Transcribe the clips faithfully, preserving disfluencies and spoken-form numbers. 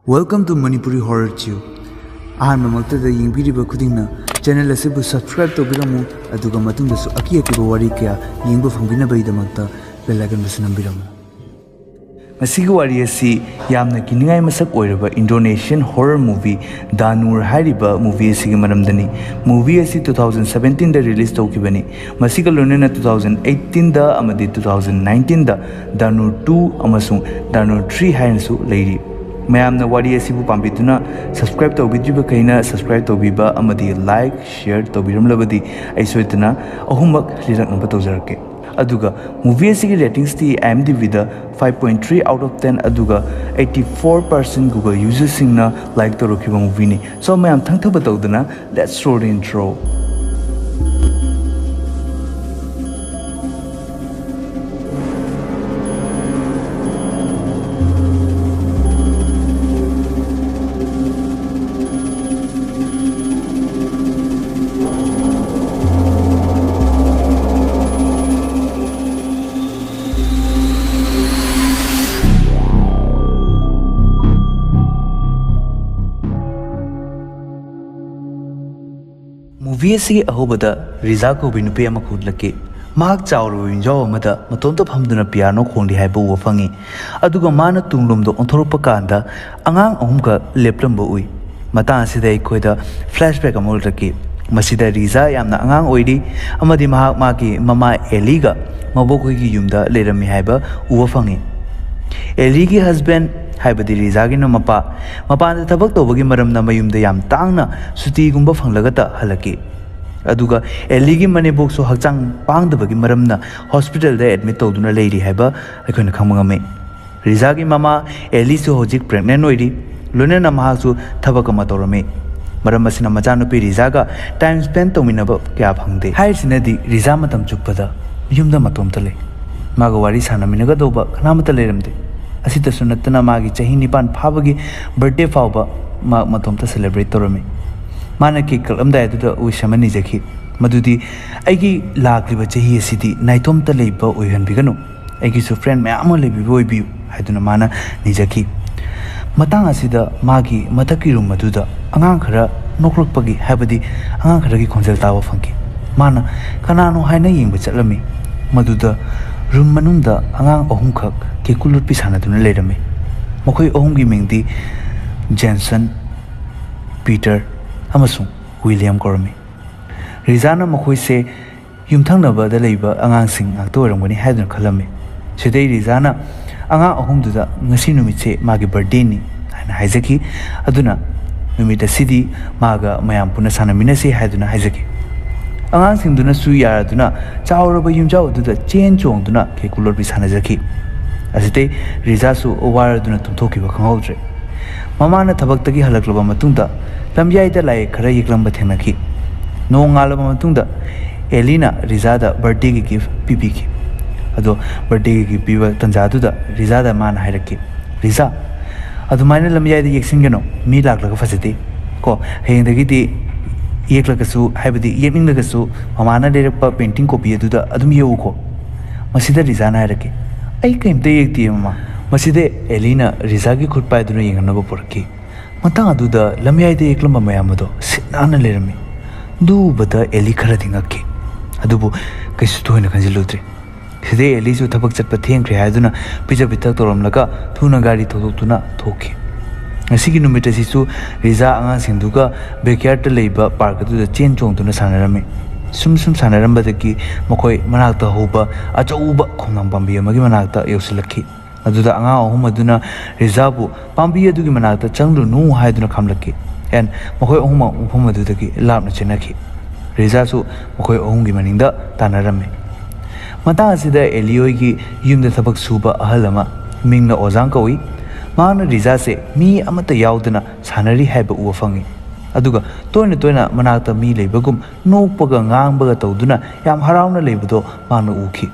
Welcome to Manipuri Horror Tube. ꯑꯍꯥꯟꯕꯃꯛꯇꯗ ꯌꯦꯡꯕꯤꯔꯤꯕ ꯈꯨꯗꯤꯡꯅ ꯆꯦꯅꯦꯜ ꯑꯁꯤꯕꯨ ꯁꯕꯁꯀ꯭ꯔꯥꯏꯕ ꯇꯧꯕꯤꯔꯝꯃꯨ, ꯑꯗꯨꯒ ꯃꯇꯨꯡꯗꯁꯨ ꯑꯀꯤ ꯑꯀꯤꯕ ꯋꯥꯔꯤ ꯀꯌꯥ ꯌꯦꯡꯕ ꯐꯪꯕꯤꯅꯕꯒꯤꯗꯃꯛꯇ ꯕꯦꯜ ꯑꯥꯏꯀꯟꯕꯨꯁꯨ ꯅꯝꯕꯤꯔꯝꯃꯨ꯫ ꯉꯁꯤꯒꯤ ꯋꯥꯔꯤ ꯑꯁꯤ ꯌꯥꯝꯅ ꯀꯤꯅꯤꯡꯉꯥꯏ ꯃꯁꯛ ꯑꯣꯏꯔꯕ ꯏꯟꯗꯣꯅꯦꯁꯤꯌꯟ ꯍꯣꯔꯔ ꯃꯨꯚꯤ ꯗꯥꯅꯨꯔ ꯍꯥꯏꯔꯤꯕ ꯃꯨꯚꯤ ꯑꯁꯤꯒꯤ ꯃꯔꯝꯗꯅꯤ꯫ ꯃꯨꯚꯤ ꯑꯁꯤ ꯇꯨ ꯊꯥꯎꯖꯟ ꯁꯕꯦꯟꯇꯤꯟꯗ ꯔꯤꯂꯤꯁ ꯇꯧꯈꯤꯕꯅꯤ꯫ ꯃꯁꯤꯒ ꯂꯣꯏꯅꯅ ꯇꯨ ꯊꯥꯎꯖꯟ ꯑꯩꯠꯇꯤꯟꯗ ꯑꯃꯗꯤ ꯇꯨ ꯊꯥꯎꯖꯟ ꯅꯥꯏꯟꯇꯤꯟꯗ ꯗꯥꯅꯨꯔ ꯇꯨ ꯑꯃꯁꯨꯡ ꯗꯥꯅꯨꯔ ꯊ꯭ꯔꯤ ꯍꯥꯏꯅꯁꯨ ꯂꯩꯔꯤ꯫ ꯃꯌꯥꯝꯅ ꯋꯥꯔꯤ ꯑꯁꯤꯕꯨ ꯄꯥꯝꯕꯤꯗꯨꯅ ꯁꯕꯁꯀ꯭ꯔꯥꯏꯕ ꯇꯧꯕꯤꯗ꯭ꯔꯤꯕꯈꯩꯅ ꯁꯕꯁꯀ꯭ꯔꯥꯏꯕ ꯇꯧꯕꯤꯕ ꯑꯃꯗꯤ ꯂꯥꯏꯛ, ꯁꯤꯌꯔ ꯇꯧꯕꯤꯔꯝꯂꯕꯗꯤ ꯑꯩ ꯁꯣꯏꯗꯅ ꯑꯍꯨꯝꯃꯛ ꯂꯤꯔꯛꯅꯕ ꯇꯧꯖꯔꯛꯀꯦ꯫ ꯑꯗꯨꯒ ꯃꯨꯚꯤ ꯑꯁꯤꯒꯤ ꯔꯦꯇꯤꯡꯁꯇꯤ IMDbꯗ five point three out of ten, ꯑꯗꯨꯒ eighty four percent Google ꯌꯨꯖꯔꯁꯤꯡꯅ ꯂꯥꯏꯛ ꯇꯧꯔꯛꯈꯤꯕ ꯃꯨꯚꯤꯅꯤ꯫ So, ꯃꯌꯥꯝ ꯊꯪꯊꯕ ꯇꯧꯗꯅ, let's roll the intro. Movie ꯑꯁꯤꯒꯤ ꯑꯍꯧꯕꯗ ꯔꯤꯖꯥ ꯀꯧꯕꯤ ꯅꯨꯄꯤ ꯑꯃꯈꯛ ꯎꯠꯂꯛꯈꯤ꯫ ꯃꯍꯥꯛ ꯆꯥꯎꯔꯕ ꯌꯨꯝꯖꯥꯎ ꯑꯃꯗ ꯃꯇꯣꯝꯇ ꯐꯝꯗꯨꯅ ꯄꯤꯌꯥꯅꯣ ꯈꯣꯡꯂꯤ ꯍꯥꯏꯕ ꯎꯕ ꯐꯪꯉꯤ꯫ ꯑꯗꯨꯒ ꯃꯥꯅ ꯇꯨꯡꯂꯣꯝꯗ ꯑꯣꯟꯊꯣꯔꯛꯄ ꯀꯥꯟꯗ ꯑꯉꯥꯡ ꯑꯍꯨꯝꯈꯛ ꯂꯦꯞꯂꯝꯕ ꯎꯏ꯫ ꯃꯇꯥꯡ ꯑꯁꯤꯗ ꯑꯩꯈꯣꯏꯗ ꯐ꯭ꯂꯦꯁꯕꯦꯛ ꯑꯃ ꯎꯠꯂꯛꯈꯤ꯫ ꯃꯁꯤꯗ ꯔꯤꯖꯥ ꯌꯥꯝꯅ ꯑꯉꯥꯡ ꯑꯣꯏꯔꯤ ꯑꯃꯗꯤ ꯃꯍꯥꯛ ꯃꯥꯒꯤ ꯃꯃꯥ ꯑꯦꯂꯤꯒ ꯃꯕꯣꯛꯈꯣꯏꯒꯤ ꯌꯨꯝꯗ ꯂꯩꯔꯝꯃꯤ ꯍꯥꯏꯕ ꯎꯕ ꯐꯪꯉꯤ꯫ ꯑꯦꯂꯤꯒꯤ ꯍꯁꯕꯦꯟ, ꯍꯥꯏꯕꯗꯤ ꯔꯤꯖꯥꯒꯤꯅ ꯃꯄꯥ, ꯃꯄꯥꯟꯗ ꯊꯕꯛ ꯇꯧꯕꯒꯤ ꯃꯔꯝꯅ ꯃꯌꯨꯝꯗ ꯌꯥꯝ ꯇꯥꯡꯅ ꯁꯨꯇꯤꯒꯨꯝꯕ ꯐꯪꯂꯒꯇ ꯍꯜꯂꯛꯈꯤ꯫ ꯑꯗꯨꯒ ꯑꯦꯂꯤꯒꯤ ꯃꯅꯦꯝꯕꯣꯛꯁꯨ ꯍꯛꯆꯥꯡ ꯄꯥꯡꯗꯕꯒꯤ ꯃꯔꯝꯅ ꯍꯣꯁꯄꯤꯇꯥꯜꯗ ꯑꯦꯗꯃꯤꯠ ꯇꯧꯗꯨꯅ ꯂꯩꯔꯤ ꯍꯥꯏꯕ ꯑꯩꯈꯣꯏꯅ ꯈꯪꯕ ꯉꯝꯃꯤ꯫ ꯔꯤꯖꯥꯒꯤ ꯃꯃꯥ ꯑꯦꯂꯤꯁꯨ ꯍꯧꯖꯤꯛ ꯄ꯭ꯔꯦꯒꯅꯦꯟ ꯑꯣꯏꯔꯤ, ꯂꯣꯏꯅꯅ ꯃꯍꯥꯛꯁꯨ ꯊꯕꯛ ꯑꯃ ꯇꯧꯔꯝꯃꯤ꯫ ꯃꯔꯝ ꯑꯁꯤꯅ ꯃꯆꯥꯅꯨꯄꯤ ꯔꯤꯖꯥꯒ ꯇꯥꯏꯝ ꯁ꯭ꯄꯦꯟ ꯇꯧꯃꯤꯟꯅꯕ ꯀꯌꯥ ꯐꯪꯗꯦ꯫ ꯍꯥꯏꯔꯤꯁꯤꯅꯗꯤ ꯔꯤꯖꯥ ꯃꯇꯝ ꯆꯨꯞꯄꯗ ꯌꯨꯝꯗ ꯃꯇꯣꯝꯇ ꯂꯩ꯫ ꯃꯥꯒ ꯋꯥꯔꯤ ꯁꯥꯟꯅꯃꯤꯟꯅꯒꯗꯧꯕ ꯀꯅꯥꯃꯠꯇ ꯂꯩꯔꯝꯗꯦ꯫ ꯑꯁꯤꯇꯁꯨ ꯅꯠꯇꯅ ꯃꯥꯒꯤ ꯆꯍꯤ ꯅꯤꯄꯥꯟ ꯐꯥꯕꯒꯤ ꯕꯔꯊꯗꯦ ꯐꯥꯎꯕ ꯃꯥ ꯃꯇꯣꯝꯇ ꯁꯦꯂꯦꯕ꯭ꯔꯦꯠ ꯇꯧꯔꯝꯃꯤ꯫ ꯃꯥꯅ ꯀꯦꯛ ꯀꯛꯂꯝꯗꯥꯏ ꯑꯗꯨꯗ ꯋꯤꯁ ꯑꯃ ꯅꯤꯖꯈꯤ, ꯃꯗꯨꯗꯤ "ꯑꯩꯒꯤ ꯂꯥꯛꯂꯤꯕ ꯆꯍꯤ ꯑꯁꯤꯗꯤ ꯅꯥꯏꯇꯣꯝꯇ ꯂꯩꯕ ꯑꯣꯏꯍꯟꯕꯤꯒꯅꯨ, ꯑꯩꯒꯤꯁꯨ ꯐ꯭ꯔꯦꯟ ꯃꯌꯥꯝ ꯑꯃ ꯂꯩꯕꯤꯕ ꯑꯣꯏꯕꯤꯌꯨ" ꯍꯥꯏꯗꯨꯅ ꯃꯥꯅ ꯅꯤꯖꯈꯤ꯫ ꯃꯇꯥꯡ ꯑꯁꯤꯗ ꯃꯥꯒꯤ ꯃꯊꯛꯀꯤ ꯔꯨꯝ ꯑꯗꯨꯗ ꯑꯉꯥꯡ ꯈꯔ ꯅꯣꯛꯂꯛꯄꯒꯤ, ꯍꯥꯏꯕꯗꯤ ꯑꯉꯥꯡ ꯈꯔꯒꯤ ꯈꯣꯟꯖꯦꯜ ꯇꯥꯕ ꯐꯪꯈꯤ꯫ ꯃꯥꯅ ꯀꯅꯥꯅꯣ ꯍꯥꯏꯅ ꯌꯦꯡꯕ ꯆꯠꯂꯝꯃꯤ꯫ ꯃꯗꯨꯗ ꯔꯨꯝ ꯃꯅꯨꯡꯗ ꯑꯉꯥꯡ ꯑꯍꯨꯝꯈꯛ ꯀꯦꯀꯨ ꯂꯣꯠꯄꯤ ꯁꯥꯟꯅꯗꯨꯅ ꯂꯩꯔꯝꯃꯤ꯫ ꯃꯈꯣꯏ ꯑꯍꯨꯝꯒꯤ ꯃꯤꯡꯗꯤ ꯖꯦꯟꯁꯟ, ꯄꯤꯇꯔ ꯑꯃꯁꯨꯡ ꯋꯤꯂꯤꯌꯝ ꯀꯧꯔꯝꯃꯤ꯫ ꯔꯤꯖꯥꯅ ꯃꯈꯣꯏꯁꯦ ꯌꯨꯝꯊꯪꯅꯕꯗ ꯂꯩꯕ ꯑꯉꯥꯡꯁꯤꯡ ꯉꯥꯛꯇ ꯑꯣꯏꯔꯝꯒꯅꯤ ꯍꯥꯏꯗꯨꯅ ꯈꯜꯂꯝꯃꯤ꯫ ꯁꯤꯗꯩ ꯔꯤꯖꯥꯅ ꯑꯉꯥꯡ ꯑꯍꯨꯝꯗꯨꯗ ꯉꯁꯤ ꯅꯨꯃꯤꯠꯁꯦ ꯃꯥꯒꯤ ꯕꯥꯔꯗꯦꯅꯤ ꯍꯥꯏꯅ ꯍꯥꯏꯖꯈꯤ꯫ ꯑꯗꯨꯅ ꯅꯨꯃꯤꯠ ꯑꯁꯤꯗꯤ ꯃꯥꯒ ꯃꯌꯥꯝ ꯄꯨꯟꯅ ꯁꯥꯟꯅꯃꯤꯟꯅꯁꯤ ꯍꯥꯏꯗꯨꯅ ꯍꯥꯏꯖꯈꯤ꯫ ꯑꯉꯥꯡꯁꯤꯡꯗꯨꯅꯁꯨ ꯌꯥꯔꯗꯨꯅ ꯆꯥꯎꯔꯕ ꯌꯨꯝꯖꯥꯎ ꯑꯗꯨꯗ ꯆꯦꯟ ꯆꯣꯡꯗꯨꯅ ꯀꯦꯀꯨ ꯂꯣꯠꯄꯤ ꯁꯥꯟꯅꯖꯈꯤ꯫ ꯑꯁꯤꯗꯩ ꯔꯤꯖꯥꯁꯨ ꯋꯥꯔꯗꯨꯅ ꯇꯨꯝꯊꯣꯛꯈꯤꯕ ꯈꯪꯍꯧꯗ꯭ꯔꯦ꯫ ꯃꯃꯥꯅ ꯊꯕꯛꯇꯒꯤ ꯍꯜꯂꯛꯂꯕ ꯃꯇꯨꯡꯗ ꯂꯝꯌꯥꯏꯗ ꯂꯥꯏꯌꯦꯛ ꯈꯔ ꯌꯦꯛꯂꯝꯕ ꯊꯦꯡꯅꯈꯤ꯫ ꯅꯣꯡ ꯉꯥꯜꯂꯕ ꯃꯇꯨꯡꯗ ꯑꯦꯂꯤꯅ ꯔꯤꯖꯥꯗ ꯕꯥꯔꯗꯦꯒꯤ ꯒꯤꯐ ꯄꯤꯕꯤꯈꯤ꯫ ꯑꯗꯣ ꯕꯥꯔꯗꯦꯒꯤ ꯒꯤꯐ ꯄꯤꯕ ꯇꯟꯖꯥꯗꯨꯗ ꯔꯤꯖꯥꯗ ꯃꯥꯅ ꯍꯥꯏꯔꯛꯈꯤ, "ꯔꯤꯖꯥ, ꯑꯗꯨꯃꯥꯏꯅ ꯂꯝꯌꯥꯏꯗ ꯌꯦꯛꯁꯤꯟꯒꯅꯨ, ꯃꯤ ꯂꯥꯛꯂꯒ ꯐꯖꯗꯦ꯫ ꯀꯣ, ꯍꯌꯦꯡꯗꯒꯤꯗꯤ ꯌꯦꯛꯂꯒꯁꯨ, ꯍꯥꯏꯕꯗꯤ ꯌꯦꯛꯅꯤꯡꯂꯒꯁꯨ ꯃꯃꯥꯅ ꯂꯩꯔꯛꯄ ꯄꯦꯟꯇꯤꯡ ꯀꯣꯄꯤ ꯑꯗꯨꯗ ꯑꯗꯨꯝ ꯌꯦꯛꯎꯀꯣ꯫" ꯃꯁꯤꯗ ꯔꯤꯖꯥꯅ ꯍꯥꯏꯔꯛꯈꯤ, "ꯑꯩ ꯀꯔꯤꯝꯇ ꯌꯦꯛꯇꯤꯌꯦ ꯃꯃꯥ꯫" ꯃꯁꯤꯗ ꯑꯦꯂꯤꯅ ꯔꯤꯖꯥꯒꯤ ꯈꯨꯠ ꯄꯥꯏꯗꯨꯅ ꯌꯦꯡꯍꯟꯅꯕ ꯄꯨꯔꯛꯈꯤ꯫ ꯃꯇꯥꯡ ꯑꯗꯨꯗ ꯂꯝꯌꯥꯏꯗ ꯌꯦꯛꯂꯝꯕ ꯃꯌꯥꯝ ꯑꯗꯣ ꯁꯤꯠ ꯅꯥꯟꯅ ꯂꯩꯔꯝꯃꯤ꯫ ꯑꯗꯨ ꯎꯕꯗ ꯑꯦꯂꯤ ꯈꯔꯗꯤ ꯉꯛꯈꯤ, ꯑꯗꯨꯕꯨ ꯀꯩꯁꯨ ꯊꯣꯏꯅ ꯈꯟꯖꯤꯜꯂꯨꯗ꯭ꯔꯦ꯫ ꯁꯤꯗꯩ ꯑꯦꯂꯤꯁꯨ ꯊꯕꯛ ꯆꯠꯄ ꯊꯦꯡꯈ꯭ꯔꯦ ꯍꯥꯏꯗꯨꯅ ꯄꯤꯖ ꯄꯤꯊꯛ ꯇꯧꯔꯝꯂꯒ ꯊꯨꯅ ꯒꯥꯔꯤ ꯊꯧꯗꯣꯛꯇꯨꯅ ꯊꯣꯛꯈꯤ꯫ ꯉꯁꯤꯒꯤ ꯅꯨꯃꯤꯠ ꯑꯁꯤꯁꯨ ꯔꯤꯖꯥ ꯑꯉꯥꯡꯁꯤꯡꯗꯨꯒ ꯕꯦꯛꯌꯥꯔꯗꯇ ꯂꯩꯕ ꯄꯥꯔꯛ ꯑꯗꯨꯗ ꯆꯦꯟ ꯆꯣꯡꯗꯨꯅ ꯁꯥꯟꯅꯔꯝꯃꯤ꯫ ꯁꯨꯝ ꯁꯨꯝ ꯁꯥꯟꯅꯔꯝꯕꯗꯒꯤ ꯃꯈꯣꯏ ꯃꯅꯥꯛꯇ ꯍꯧꯕ ꯑꯆꯧꯕ ꯈꯣꯡꯅꯥꯡ ꯄꯥꯝꯕꯤ ꯑꯃꯒꯤ ꯃꯅꯥꯛꯇ ꯌꯧꯁꯤꯜꯂꯛꯈꯤ꯫ ꯑꯗꯨꯗ ꯑꯉꯥꯡ ꯑꯍꯨꯝ ꯑꯗꯨꯅ ꯔꯤꯖꯥꯕꯨ "ꯄꯥꯝꯕꯤ ꯑꯗꯨꯒꯤ ꯃꯅꯥꯛꯇ ꯆꯪꯂꯨꯅꯨ" ꯍꯥꯏꯗꯨꯅ ꯈꯥꯝꯂꯛꯈꯤ꯫ ꯑꯦꯟ ꯃꯈꯣꯏ ꯑꯍꯨꯝꯃꯛ ꯃꯐꯝ ꯑꯗꯨꯗꯒꯤ ꯂꯥꯞꯅ ꯆꯦꯟꯅꯈꯤ꯫ ꯔꯤꯖꯥꯁꯨ ꯃꯈꯣꯏ ꯑꯍꯨꯝꯒꯤ ꯃꯅꯤꯡꯗ ꯇꯥꯟꯅꯔꯝꯃꯤ꯫ ꯃꯇꯥꯡ ꯑꯁꯤꯗ ꯑꯦꯂꯤ ꯍꯣꯏꯒꯤ ꯌꯨꯝꯗ ꯊꯕꯛ ꯁꯨꯕ ꯑꯍꯜ ꯑꯃ, ꯃꯤꯡꯅ ꯑꯣꯖꯥꯡ ꯀꯧꯏ, ꯃꯍꯥꯛꯅ ꯔꯤꯖꯥꯁꯦ ꯃꯤ ꯑꯃꯠꯇ ꯌꯥꯎꯗꯅ ꯁꯥꯟꯅꯔꯤ ꯍꯥꯏꯕ ꯎꯕ ꯐꯪꯉꯤ꯫ ꯑꯗꯨꯒ ꯇꯣꯏꯅ ꯇꯣꯏꯅ ꯃꯅꯥꯛꯇ ꯃꯤ ꯂꯩꯕꯒꯨꯝ ꯅꯣꯛꯄꯒ ꯉꯥꯡꯕꯒ ꯇꯧꯗꯨꯅ ꯌꯥꯝ ꯍꯔꯥꯎꯅ ꯂꯩꯕꯗꯣ ꯃꯍꯥꯛꯅ ꯎꯈꯤ꯫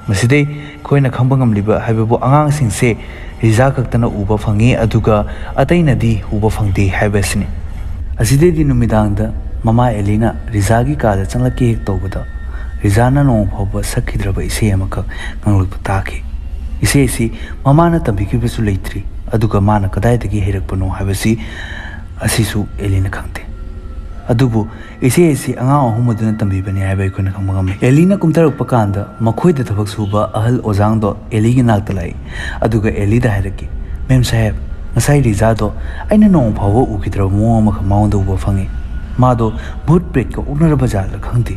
ꯃꯁꯤꯗꯩ ꯑꯩꯈꯣꯏꯅ ꯈꯪꯕ ꯉꯝꯂꯤꯕ ꯍꯥꯏꯕꯕꯨ ꯑꯉꯥꯡꯁꯤꯡꯁꯦ ꯔꯤꯖꯥ ꯈꯛꯇꯅ ꯎꯕ ꯐꯪꯉꯤ, ꯑꯗꯨꯒ ꯑꯇꯩꯅꯗꯤ ꯎꯕ ꯐꯪꯗꯦ ꯍꯥꯏꯕ ꯑꯁꯤꯅꯤ꯫ ꯑꯁꯤꯗꯩꯗꯤ ꯅꯨꯃꯤꯗꯥꯡꯗ ꯃꯃꯥ ꯑꯦꯂꯤꯅ ꯔꯤꯖꯥꯒꯤ ꯀꯥꯗ ꯆꯪꯂꯛꯀꯦ ꯍꯦꯛ ꯇꯧꯕꯗ, ꯔꯤꯖꯥꯅ ꯅꯣꯡꯃ ꯐꯥꯎꯕ ꯁꯛꯈꯤꯗ꯭ꯔꯕ ꯏꯁꯩ ꯑꯃꯈꯛ ꯉꯪꯂꯛꯄ ꯇꯥꯈꯤ꯫ ꯏꯁꯩ ꯑꯁꯤ ꯃꯃꯥꯅ ꯇꯝꯕꯤꯈꯤꯕꯁꯨ ꯂꯩꯇ꯭ꯔꯤ, ꯑꯗꯨꯒ ꯃꯥꯅ ꯀꯗꯥꯏꯗꯒꯤ ꯍꯩꯔꯛꯄꯅꯣ ꯍꯥꯏꯕꯁꯤ ꯑꯁꯤꯁꯨ ꯑꯦꯂꯤꯅ ꯈꯪꯗꯦ꯫ ꯑꯗꯨꯕꯨ ꯏꯁꯩ ꯑꯁꯤ ꯑꯉꯥꯡ ꯑꯍꯨꯝ ꯑꯗꯨꯅ ꯇꯝꯕꯤꯕꯅꯤ ꯍꯥꯏꯕ ꯑꯩꯈꯣꯏꯅ ꯈꯪꯕ ꯉꯝꯃꯤ꯫ ꯑꯦꯂꯤꯅ ꯀꯨꯝꯊꯔꯛꯄ ꯀꯥꯟꯗ ꯃꯈꯣꯏꯗ ꯊꯕꯛ ꯁꯨꯕ ꯑꯍꯜ ꯑꯣꯖꯥꯡꯗꯣ ꯑꯦꯂꯤꯒꯤ ꯅꯥꯛꯇ ꯂꯥꯛꯏ꯫ ꯑꯗꯨꯒ ꯑꯦꯂꯤꯗ ꯍꯥꯏꯔꯛꯈꯤ, "ꯃꯦꯝ ꯁꯥꯍꯦꯕ, ꯉꯁꯥꯏ ꯔꯤꯖꯥꯗꯣ ꯑꯩꯅ ꯅꯣꯡꯃ ꯐꯥꯎꯕ ꯎꯈꯤꯗ꯭ꯔꯕ ꯃꯑꯣꯡ ꯑꯃꯈꯛ ꯃꯉꯣꯟꯗ ꯎꯕ ꯐꯪꯉꯤ꯫ ꯃꯥꯗꯣ ꯚꯨꯠ ꯄ꯭ꯔꯦꯠꯀ ꯑꯣꯛꯅꯔꯕ ꯖꯥꯠꯂ ꯈꯪꯗꯦ꯫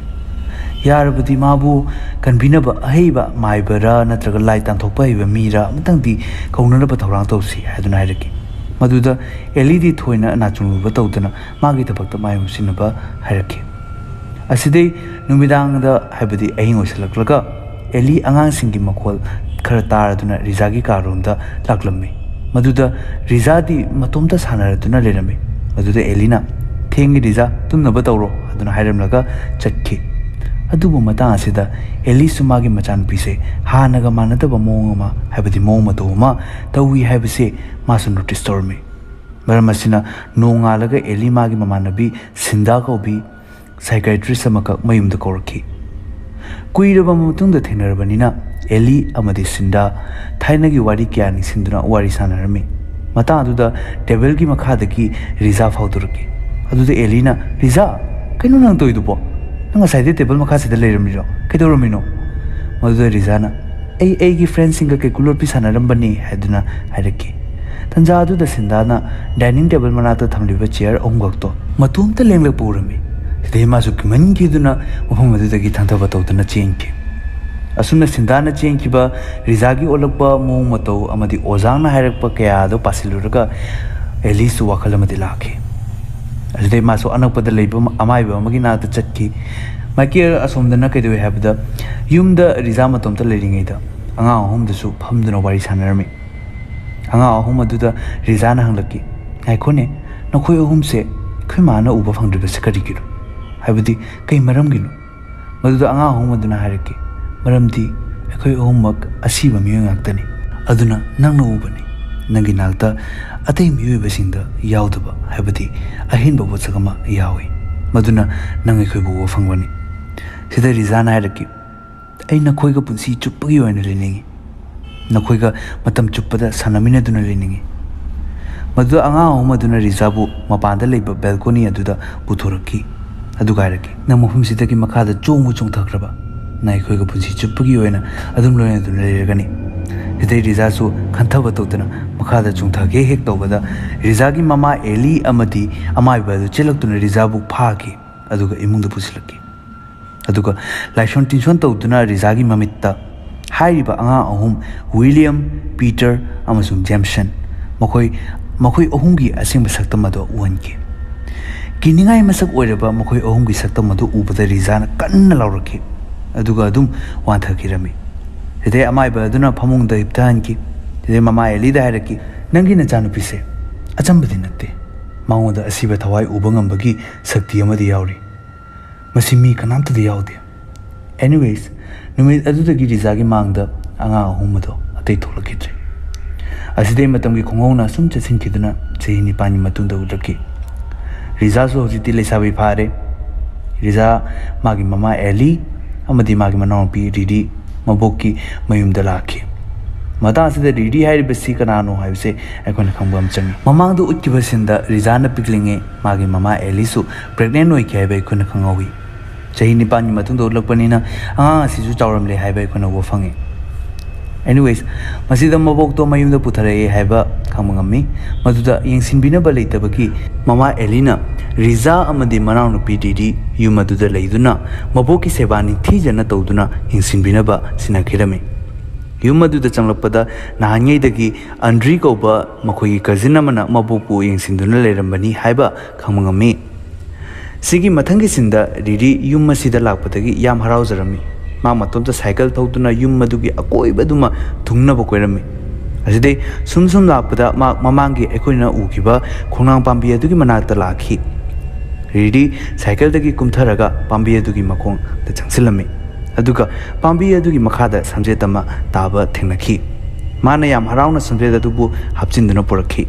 ꯌꯥꯔꯕꯗꯤ ꯃꯥꯕꯨ ꯀꯟꯕꯤꯅꯕ ꯑꯍꯩꯕ ꯃꯥꯏꯕꯔꯥ ꯅꯠꯇ꯭ꯔꯒ ꯂꯥꯏ ꯇꯥꯟꯊꯣꯛꯄ ꯍꯩꯕ ꯃꯤꯔꯥ ꯑꯃꯇꯪꯗꯤ ꯀꯧꯅꯅꯕ ꯊꯧꯔꯥꯡ ꯇꯧꯁꯤ" ꯍꯥꯏꯗꯨꯅ ꯍꯥꯏꯔꯛꯈꯤ꯫ ꯃꯗꯨꯗ ꯑꯦꯂꯤꯗꯤ ꯊꯣꯏꯅ ꯅꯥꯆꯨꯡꯂꯨꯕ ꯇꯧꯗꯅ ꯃꯥꯒꯤ ꯊꯕꯛꯇ ꯃꯥꯏ ꯑꯣꯟꯁꯤꯟꯅꯕ ꯍꯥꯏꯔꯛꯈꯤ꯫ ꯑꯁꯤꯗꯩ ꯅꯨꯃꯤꯗꯥꯡꯗ, ꯍꯥꯏꯕꯗꯤ ꯑꯍꯤꯡ ꯑꯣꯏꯁꯤꯜꯂꯛꯂꯒ, ꯑꯦꯂꯤ ꯑꯉꯥꯡꯁꯤꯡꯒꯤ ꯃꯈꯣꯜ ꯈꯔ ꯇꯥꯔꯗꯨꯅ ꯔꯤꯖꯥꯒꯤ ꯀꯥꯔꯣꯝꯗ ꯂꯥꯛꯂꯝꯃꯤ꯫ ꯃꯗꯨꯗ ꯔꯤꯖꯥꯗꯤ ꯃꯇꯣꯝꯇ ꯁꯥꯟꯅꯔꯗꯨꯅ ꯂꯩꯔꯝꯃꯤ꯫ ꯃꯗꯨꯗ ꯑꯦꯂꯤꯅ, "ꯊꯦꯡꯉꯤ ꯔꯤꯖꯥ, ꯇꯨꯝꯅꯕ ꯇꯧꯔꯣ" ꯑꯗꯨꯅ ꯍꯥꯏꯔꯝꯂꯒ ꯆꯠꯈꯤ꯫ ꯑꯗꯨꯕꯨ ꯃꯇꯥꯡ ꯑꯁꯤꯗ ꯑꯦꯂꯤꯁꯨ ꯃꯥꯒꯤ ꯃꯆꯥꯅꯨꯄꯤꯁꯦ ꯍꯥꯟꯅꯒ ꯃꯥꯟꯅꯗꯕ ꯃꯑꯣꯡ ꯑꯃ, ꯍꯥꯏꯕꯗꯤ ꯃꯑꯣꯡ ꯃꯇꯧ ꯑꯃ ꯇꯧꯏ ꯍꯥꯏꯕꯁꯦ ꯃꯥꯁꯨ ꯅꯣꯇꯤꯁ ꯇꯧꯔꯝꯃꯤ꯫ ꯃꯔꯝ ꯑꯁꯤꯅ ꯅꯣꯡꯉꯥꯜꯂꯒ ꯑꯦꯂꯤ ꯃꯥꯒꯤ ꯃꯃꯥꯟꯅꯕꯤ ꯁꯤꯟꯗꯥ ꯀꯧꯕꯤ ꯁꯥꯏꯀꯥꯏꯇ꯭ꯔꯤꯁ ꯑꯃꯈꯛ ꯃꯌꯨꯝꯗ ꯀꯧꯔꯛꯈꯤ꯫ ꯀꯨꯏꯔꯕ ꯃꯇꯨꯡꯗ ꯊꯦꯡꯅꯔꯕꯅꯤꯅ ꯑꯦꯂꯤ ꯑꯃꯗꯤ ꯁꯤꯟꯗꯥ ꯊꯥꯏꯅꯒꯤ ꯋꯥꯔꯤ ꯀꯌꯥ ꯅꯤꯡꯁꯤꯡꯗꯨꯅ ꯋꯥꯔꯤ ꯁꯥꯟꯅꯔꯝꯃꯤ꯫ ꯃꯇꯥꯡ ꯑꯗꯨꯗ ꯇꯦꯕꯜꯒꯤ ꯃꯈꯥꯗꯒꯤ ꯔꯤꯖꯥ ꯐꯥꯎꯗꯣꯔꯛꯈꯤ꯫ ꯑꯗꯨꯗ ꯑꯦꯂꯤꯅ, "ꯔꯤꯖꯥ, ꯀꯩꯅꯣ ꯅꯪ ꯇꯧꯔꯤꯗꯨꯕꯣ? ꯅꯪ ꯉꯁꯥꯏꯗꯩ ꯇꯦꯕꯜ ꯃꯈꯥꯁꯤꯗ ꯂꯩꯔꯝꯃꯤꯔꯣ? ꯀꯩꯗꯧꯔꯝꯃꯤꯅꯣ?" ꯃꯗꯨꯗ ꯔꯤꯖꯥꯅ, "ꯑꯩ ꯑꯩꯒꯤ ꯐ꯭ꯔꯦꯟꯁꯤꯡꯒ ꯀꯦꯀꯨ ꯂꯣꯠꯄꯤ ꯁꯥꯟꯅꯔꯝꯕꯅꯤ" ꯍꯥꯏꯗꯨꯅ ꯍꯥꯏꯔꯛꯈꯤ꯫ ꯇꯟꯖꯥ ꯑꯗꯨꯗ ꯁꯤꯟꯗꯥꯅ ꯗꯥꯏꯅꯤꯡ ꯇꯦꯕꯜ ꯃꯅꯥꯛꯇ ꯊꯝꯂꯤꯕ ꯆꯤꯌꯔ ꯑꯍꯨꯝꯈꯛꯇꯣ ꯃꯇꯣꯝꯇ ꯂꯦꯡꯂꯛꯄ ꯎꯔꯝꯃꯤ꯫ ꯁꯤꯗꯩ ꯃꯥꯁꯨ ꯀꯤꯃꯟꯈꯤꯗꯨꯅ ꯃꯐꯝ ꯑꯗꯨꯗꯒꯤ ꯊꯥꯡꯊꯕ ꯇꯧꯗꯨꯅ ꯆꯦꯟꯈꯤ꯫ ꯑꯁꯨꯝꯅ ꯁꯤꯟꯗꯥꯅ ꯆꯦꯟꯈꯤꯕ, ꯔꯤꯖꯥꯒꯤ ꯑꯣꯜꯂꯛꯄ ꯃꯑꯣꯡ ꯃꯇꯧ ꯑꯃꯗꯤ ꯑꯣꯖꯥꯡꯅ ꯍꯥꯏꯔꯛꯄ ꯀꯌꯥ ꯑꯗꯨ ꯄꯥꯁꯤꯜꯂꯨꯔꯒ ꯑꯦꯂꯤꯁꯁꯨ ꯋꯥꯈꯜ ꯑꯃꯗꯤ ꯂꯥꯛꯈꯤ꯫ ꯑꯁꯤꯗꯩ ꯃꯥꯁꯨ ꯑꯅꯛꯄꯗ ꯂꯩꯕ ꯑꯃꯥꯏꯕ ꯑꯃꯒꯤ ꯅꯥꯛꯇ ꯆꯠꯈꯤ꯫ ꯃꯥꯏꯀꯦꯜ ꯑꯁꯣꯝꯗꯅ ꯀꯩꯗꯧꯏ ꯍꯥꯏꯕꯗ, ꯌꯨꯝꯗ ꯔꯤꯖꯥ ꯃꯇꯣꯝꯇ ꯂꯩꯔꯤꯉꯩꯗ ꯑꯉꯥꯡ ꯑꯍꯨꯝꯗꯨꯁꯨ ꯐꯝꯗꯨꯅ ꯋꯥꯔꯤ ꯁꯥꯟꯅꯔꯝꯃꯤ꯫ ꯑꯉꯥꯡ ꯑꯍꯨꯝ ꯑꯗꯨꯗ ꯔꯤꯖꯥꯅ ꯍꯪꯂꯛꯈꯤ, "ꯉꯥꯏꯈꯣꯅꯦ, ꯅꯈꯣꯏ ꯑꯍꯨꯝꯁꯦ ꯑꯩꯈꯣꯏ ꯃꯥꯅ ꯎꯕ ꯐꯪꯗ꯭ꯔꯤꯕꯁꯦ ꯀꯔꯤꯒꯤꯅꯣ? ꯍꯥꯏꯕꯗꯤ ꯀꯩ ꯃꯔꯝꯒꯤꯅꯣ?" ꯃꯗꯨꯗ ꯑꯉꯥꯡ ꯑꯍꯨꯝ ꯑꯗꯨꯅ ꯍꯥꯏꯔꯛꯈꯤ, "ꯃꯔꯝꯗꯤ ꯑꯩꯈꯣꯏ ꯑꯍꯨꯝꯃꯛ ꯑꯁꯤꯕ ꯃꯤꯑꯣꯏ ꯉꯥꯛꯇꯅꯤ꯫ ꯑꯗꯨꯅ ꯅꯪꯅ ꯎꯕꯅꯤ, ꯅꯪꯒꯤ ꯅꯥꯛꯇ ꯑꯇꯩ ꯃꯤꯑꯣꯏꯕꯁꯤꯡꯗ ꯌꯥꯎꯗꯕ, ꯍꯥꯏꯕꯗꯤ ꯑꯍꯦꯟꯕ ꯄꯣꯠꯁꯛ ꯑꯃ ꯌꯥꯎꯏ꯫ ꯃꯗꯨꯅ ꯅꯪ ꯑꯩꯈꯣꯏꯕꯨ ꯎꯕ ꯐꯪꯕꯅꯤ꯫" ꯁꯤꯗ ꯔꯤꯖꯥꯅ ꯍꯥꯏꯔꯛꯈꯤ, "ꯑꯩ ꯅꯈꯣꯏꯒ ꯄꯨꯟꯁꯤ ꯆꯨꯞꯄꯒꯤ ꯑꯣꯏꯅ ꯂꯩꯅꯤꯡꯏ꯫ ꯅꯈꯣꯏꯒ ꯃꯇꯝ ꯆꯨꯞꯄꯗ ꯁꯥꯟꯅꯃꯤꯟꯅꯗꯨꯅ ꯂꯩꯅꯤꯡꯏ꯫ ꯃꯗꯨꯗ ꯑꯉꯥꯡ ꯑꯍꯨꯝ ꯑꯗꯨꯅ ꯔꯤꯖꯥꯕꯨ ꯃꯄꯥꯟꯗ ꯂꯩꯕ ꯕꯦꯜꯀꯣꯅꯤ ꯑꯗꯨꯗ ꯄꯨꯊꯣꯔꯛꯈꯤ꯫ ꯑꯗꯨꯒ ꯍꯥꯏꯔꯛꯈꯤ, "ꯅꯪ ꯃꯐꯝꯁꯤꯗꯒꯤ ꯃꯈꯥꯗ ꯆꯣꯡꯕꯨ ꯆꯣꯡꯊꯈ꯭ꯔꯕ, ꯅꯪ ꯑꯩꯈꯣꯏꯒ ꯄꯨꯟꯁꯤ ꯆꯨꯞꯄꯒꯤ ꯑꯣꯏꯅ ꯑꯗꯨꯝ ꯂꯣꯏꯅꯗꯨꯅ ꯂꯩꯔꯒꯅꯤ꯫" ꯁꯤꯗꯩ ꯔꯤꯖꯥꯁꯨ ꯈꯟꯊꯕ ꯇꯧꯗꯅ ꯃꯈꯥꯗ ꯆꯣꯡꯊꯒꯦ ꯍꯦꯛ ꯇꯧꯕꯗ, ꯔꯤꯖꯥꯒꯤ ꯃꯃꯥ ꯑꯦꯂꯤ ꯑꯃꯗꯤ ꯑꯃꯥꯏꯕ ꯑꯗꯨ ꯆꯦꯜꯂꯛꯇꯨꯅ ꯔꯤꯖꯥꯕꯨ ꯐꯥꯈꯤ, ꯑꯗꯨꯒ ꯏꯃꯨꯡꯗ ꯄꯨꯁꯤꯜꯂꯛꯈꯤ꯫ ꯑꯗꯨꯒ ꯂꯥꯏꯁꯣꯟ ꯇꯤꯟꯁꯣꯟ ꯇꯧꯗꯨꯅ ꯔꯤꯖꯥꯒꯤ ꯃꯃꯤꯠꯇ ꯍꯥꯏꯔꯤꯕ ꯑꯉꯥꯡ ꯑꯍꯨꯝ, ꯋꯤꯂꯤꯌꯝ, ꯄꯤꯇꯔ ꯑꯃꯁꯨꯡ ꯖꯦꯝꯁꯟ, ꯃꯈꯣꯏ, ꯃꯈꯣꯏ ꯑꯍꯨꯝꯒꯤ ꯑꯁꯦꯡꯕ ꯁꯛꯇꯝ ꯑꯗꯨ ꯎꯍꯟꯈꯤ꯫ ꯀꯤꯅꯤꯡꯉꯥꯏ ꯃꯁꯛ ꯑꯣꯏꯔꯕ ꯃꯈꯣꯏ ꯑꯍꯨꯝꯒꯤ ꯁꯛꯇꯝ ꯑꯗꯨ ꯎꯕꯗ ꯔꯤꯖꯥꯅ ꯀꯟꯅ ꯂꯥꯎꯔꯛꯈꯤ, ꯑꯗꯨꯒ ꯑꯗꯨꯝ ꯋꯥꯟꯊꯈꯤꯔꯝꯃꯤ꯫ ꯁꯤꯗꯩ ꯑꯃꯥꯏꯕ ꯑꯗꯨꯅ ꯐꯃꯨꯡꯗ ꯍꯤꯞꯊꯍꯟꯈꯤ꯫ ꯁꯤꯗꯩ ꯃꯃꯥ ꯑꯦꯂꯤꯗ ꯍꯥꯏꯔꯛꯈꯤ, "ꯅꯪꯒꯤ ꯅꯆꯥꯅꯨꯄꯤꯁꯦ ꯑꯆꯝꯕꯗꯤ ꯅꯠꯇꯦ꯫ ꯃꯉꯣꯟꯗ ꯑꯁꯤꯕ ꯊꯋꯥꯏ ꯎꯕ ꯉꯝꯕꯒꯤ ꯁꯛꯇꯤ ꯑꯃꯗꯤ ꯌꯥꯎꯔꯤ꯫ ꯃꯁꯤ ꯃꯤ ꯀꯅꯥꯝꯇꯗ ꯌꯥꯎꯗꯦ꯫" Anyways, ꯅꯨꯃꯤꯠ ꯑꯗꯨꯗꯒꯤ ꯔꯤꯖꯥꯒꯤ ꯃꯥꯡꯗ ꯑꯉꯥꯡ ꯑꯍꯨꯝ ꯑꯗꯣ ꯑꯇꯩ ꯊꯣꯛꯂꯛꯈꯤꯗ꯭ꯔꯦ꯫ ꯑꯁꯤꯗꯩ ꯃꯇꯝꯒꯤ ꯈꯣꯡꯍꯧꯅ ꯁꯨꯝ ꯆꯠꯁꯤꯟꯈꯤꯗꯨꯅ ꯆꯍꯤ ꯅꯤꯄꯥꯟꯒꯤ ꯃꯇꯨꯡꯗ ꯎꯠꯂꯛꯈꯤ꯫ ꯔꯤꯖꯥꯁꯨ ꯍꯧꯖꯤꯛꯇꯤ ꯂꯩꯁꯥꯕꯤ ꯐꯥꯔꯦ꯫ ꯔꯤꯖꯥ ꯃꯥꯒꯤ ꯃꯃꯥ ꯑꯦꯂꯤ ꯑꯃꯗꯤ ꯃꯥꯒꯤ ꯃꯅꯥꯎꯅꯨꯄꯤ ꯔꯤꯔꯤ ꯃꯕꯣꯛꯀꯤ ꯃꯌꯨꯝꯗ ꯂꯥꯛꯈꯤ꯫ ꯃꯇꯥꯡ ꯑꯁꯤꯗ ꯔꯤꯔꯤ ꯍꯥꯏꯔꯤꯕꯁꯤ ꯀꯅꯥꯅꯣ ꯍꯥꯏꯕꯁꯦ ꯑꯩꯈꯣꯏꯅ ꯈꯪꯕ ꯑꯃ ꯆꯪꯉꯤ꯫ ꯃꯃꯥꯡꯗ ꯎꯠꯈꯤꯕ ꯁꯤꯟꯗ ꯔꯤꯖꯥꯅ ꯄꯤꯛꯂꯤꯉꯩ ꯃꯥꯒꯤ ꯃꯃꯥ ꯑꯦꯂꯤꯁꯨ ꯄ꯭ꯔꯦꯒꯅꯦꯟ ꯑꯣꯏꯈꯤ ꯍꯥꯏꯕ ꯑꯩꯈꯣꯏꯅ ꯈꯪꯍꯧꯏ꯫ ꯆꯍꯤ ꯅꯤꯄꯥꯟꯒꯤ ꯃꯇꯨꯡꯗ ꯎꯠꯂꯛꯄꯅꯤꯅ ꯑꯉꯥꯡ ꯑꯁꯤꯁꯨ ꯆꯥꯎꯔꯝꯂꯦ ꯍꯥꯏꯕ ꯑꯩꯈꯣꯏꯅ ꯎꯕ ꯐꯪꯉꯤ꯫ Anyways, ꯃꯁꯤꯗ ꯃꯕꯣꯛꯇꯣ ꯃꯌꯨꯝꯗ ꯄꯨꯊꯔꯛꯑꯦ ꯍꯥꯏꯕ ꯈꯪꯕ ꯉꯝꯃꯤ꯫ ꯃꯗꯨꯗ ꯌꯦꯡꯁꯤꯟꯕꯤꯅꯕ ꯂꯩꯇꯕꯒꯤ ꯃꯃꯥ ꯑꯦꯂꯤꯅ ꯔꯤꯖꯥ ꯑꯃꯗꯤ ꯃꯅꯥꯎꯅꯨꯄꯤ ꯔꯤꯔꯤ ꯌꯨꯝ ꯑꯗꯨꯗ ꯂꯩꯗꯨꯅ ꯃꯕꯣꯛꯀꯤ ꯁꯦꯕꯥ ꯅꯤꯡꯊꯤꯖꯅ ꯇꯧꯗꯨꯅ ꯌꯦꯡꯁꯤꯟꯕꯤꯅꯕ ꯁꯤꯟꯅꯈꯤꯔꯝꯃꯤ꯫ ꯌꯨꯝ ꯑꯗꯨꯗ ꯆꯪꯂꯛꯄꯗ ꯅꯍꯥꯟꯉꯩꯗꯒꯤ ꯑꯟꯗ꯭ꯔꯤ ꯀꯧꯕ ꯃꯈꯣꯏꯒꯤ ꯀꯖꯤꯟ ꯑꯃꯅ ꯃꯕꯣꯛꯄꯨ ꯌꯦꯡꯁꯤꯟꯗꯨꯅ ꯂꯩꯔꯝꯕꯅꯤ ꯍꯥꯏꯕ ꯈꯪꯕ ꯉꯝꯃꯤ꯫ ꯁꯤꯒꯤ ꯃꯊꯪꯒꯤ ꯁꯤꯟꯗ ꯔꯤꯔꯤ ꯌꯨꯝ ꯑꯁꯤꯗ ꯂꯥꯛꯄꯗꯒꯤ ꯌꯥꯝ ꯍꯔꯥꯎꯖꯔꯝꯃꯤ꯫ ꯃꯥ ꯃꯇꯣꯝꯇ ꯁꯥꯏꯀꯜ ꯊꯧꯗꯨꯅ ꯌꯨꯝ ꯑꯗꯨꯒꯤ ꯑꯀꯣꯏꯕꯗꯨꯃ ꯊꯨꯡꯅꯕ ꯀꯣꯏꯔꯝꯃꯤ꯫ ꯑꯁꯤꯗꯩ ꯁꯨꯝ ꯁꯨꯝ ꯂꯥꯛꯄꯗ ꯃꯥ ꯃꯃꯥꯡꯒꯤ ꯑꯩꯈꯣꯏꯅ ꯎꯈꯤꯕ ꯈꯣꯡꯅꯥꯡ ꯄꯥꯝꯕꯤ ꯑꯗꯨꯒꯤ ꯃꯅꯥꯛꯇ ꯂꯥꯛꯈꯤ꯫ ꯔꯤꯔꯤ ꯁꯥꯏꯀꯜꯗꯒꯤ ꯀꯨꯝꯊꯔꯒ ꯄꯥꯝꯕꯤ ꯑꯗꯨꯒꯤ ꯃꯈꯣꯡꯗ ꯆꯪꯁꯤꯜꯂꯝꯃꯤ꯫ ꯑꯗꯨꯒ ꯄꯥꯝꯕꯤ ꯑꯗꯨꯒꯤ ꯃꯈꯥꯗ ꯁꯝꯖꯦꯠ ꯑꯃ ꯇꯥꯕ ꯊꯦꯡꯅꯈꯤ꯫ ꯃꯥꯅ ꯌꯥꯝ ꯍꯔꯥꯎꯅ ꯁꯝꯖꯦꯠ ꯑꯗꯨꯕꯨ ꯍꯥꯞꯆꯤꯟꯗꯨꯅ ꯄꯨꯔꯛꯈꯤ꯫